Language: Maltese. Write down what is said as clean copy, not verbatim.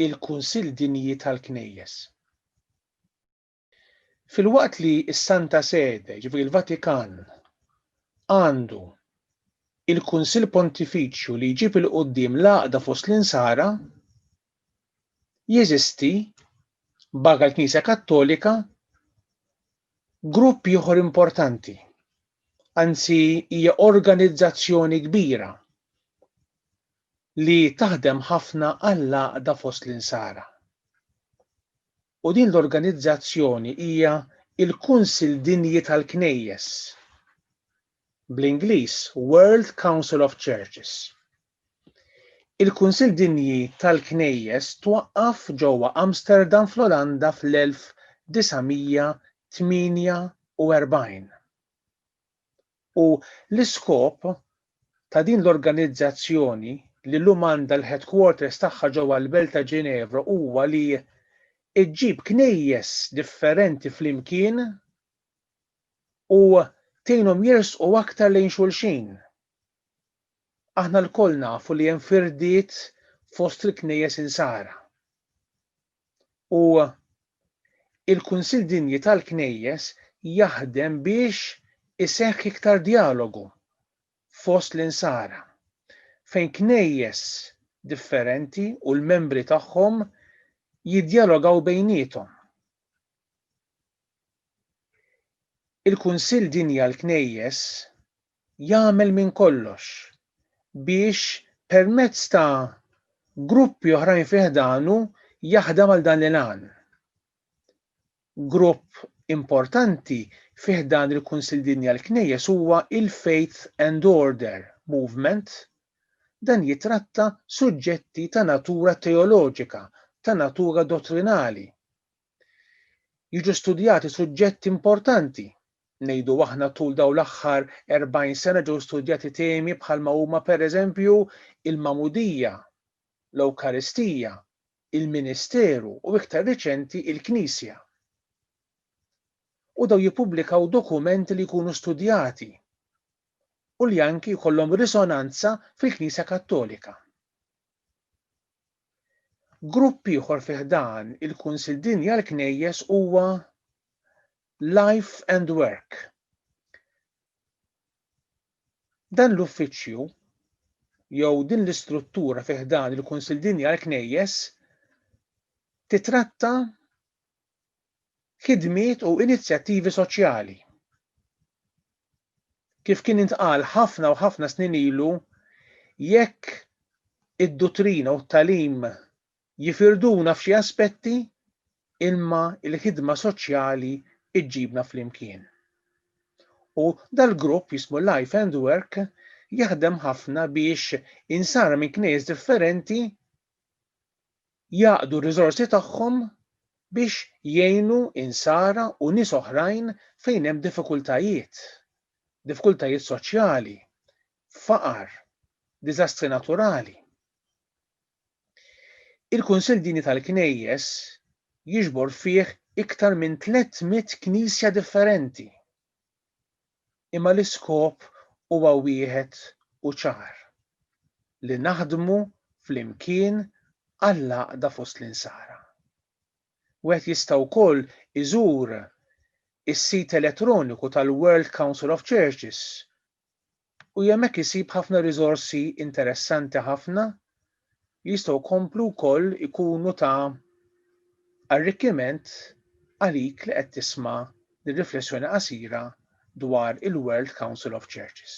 Il-Kunsill Dinji tal-Knejjes. Filwaqt li s-Santa Sede, jiġifieri l-Vatikan, għandu il-Kunsill Pontifiċju li jġib 'il quddiem l-għaqda fost l-Insara, jeżisti, barra l-Knisja Kattolika, grupp ieħor importanti, anzi hija organizzazzjoni kbira li taħdem ħafna għall-għaqda fost l-Insara. U din l-organizzazzjoni hija l-Kunsill Dinji tal-Knejjes, bl-Ingliż World Council of Churches. Il-Kunsill Dinji tal-Knejjes twaqqaf ġewwa Amsterdam fl-Olanda fl-1948. U l-iskop ta' din l-organizzazzjoni li llum għandha l-headquarters tagħha ġewwa l-belt ta' Ġinevra huwa li ġġib knejjes differenti flimkien u tgħinhom jersqu aktar lejn xulxin. Aħna lkoll nafu li hemm firdiet fost il-Knejjes Insara. U il-Kunsill Dinji tal-Knejjes jaħdem biex iseħħ iktar djalogu fost l-Insara, fejn knejjes differenti u l-membri tagħhom jiddjalogaw bejniethom. Il-Kunsill Dinji għall-Knejjes jagħmel minn kollox biex permezz ta' gruppi oħrajn fi ħdanu jaħdem għal dan l-għan. Grupp importanti fi ħdan il-Kunsill Dinji għall-Knejjes huwa il-Faith and Order Movement. Dan jitratta suġġetti ta' natura teoloġika, ta' natura dottrinali. Jiġu studjati suġġetti importanti. Ngħidu aħna tul dawn l-aħħar 40 sena ġew studjati temi bħalma huma pereżempju il-Magħmudija, l-Ewkaristija, il-Ministeru u iktar riċenti il-Knisja. U dawn jippubblikaw dokumenti li jkunu studjati u li anki jkollhom risonanza fil-Knisja Kattolika. Grupp ieħor fi ħdan il-Kunsill Dinji għall-Knejjes huwa Life and Work. Dan l-uffiċċju jew din l-istruttura fi ħdan il-Kunsill Dinji għall-Knejjes titratta ħidmiet u inizjattivi soċjali. Kif kien intqal ħafna u ħafna snin ilu, jekk id-duttrina u t-tagħlim jifirduna f'xi aspetti, imma l-ħidma soċjali ġġibna flimkien. U dal-grupp jismu Life and Work jaħdem ħafna biex insara minn knejjes differenti jgħaqqdu r-riżorsi tagħhom biex jgħinu Insara u nies oħrajn fejn hemm diffikultajiet, diffikultajiet soċjali, faqar, diżastri naturali. Il-Kunsill Dinji tal-Knejjes jiġbor fih iktar minn 300 knisja differenti. Imma l-iskop huwa wieħed u ċar, li naħdmu flimkien għall-għaqda fost l-Insara. Wieħed jista' wkoll iżur is-sit elettroniku tal-World Council of Churches u hemmhekk isib ħafna riżorsi interessanti ħafna li jistgħu jkomplu wkoll ikunu ta' arrikkiment għalik li qed tisma' din riflessjoni qasira dwar il-World Council of Churches.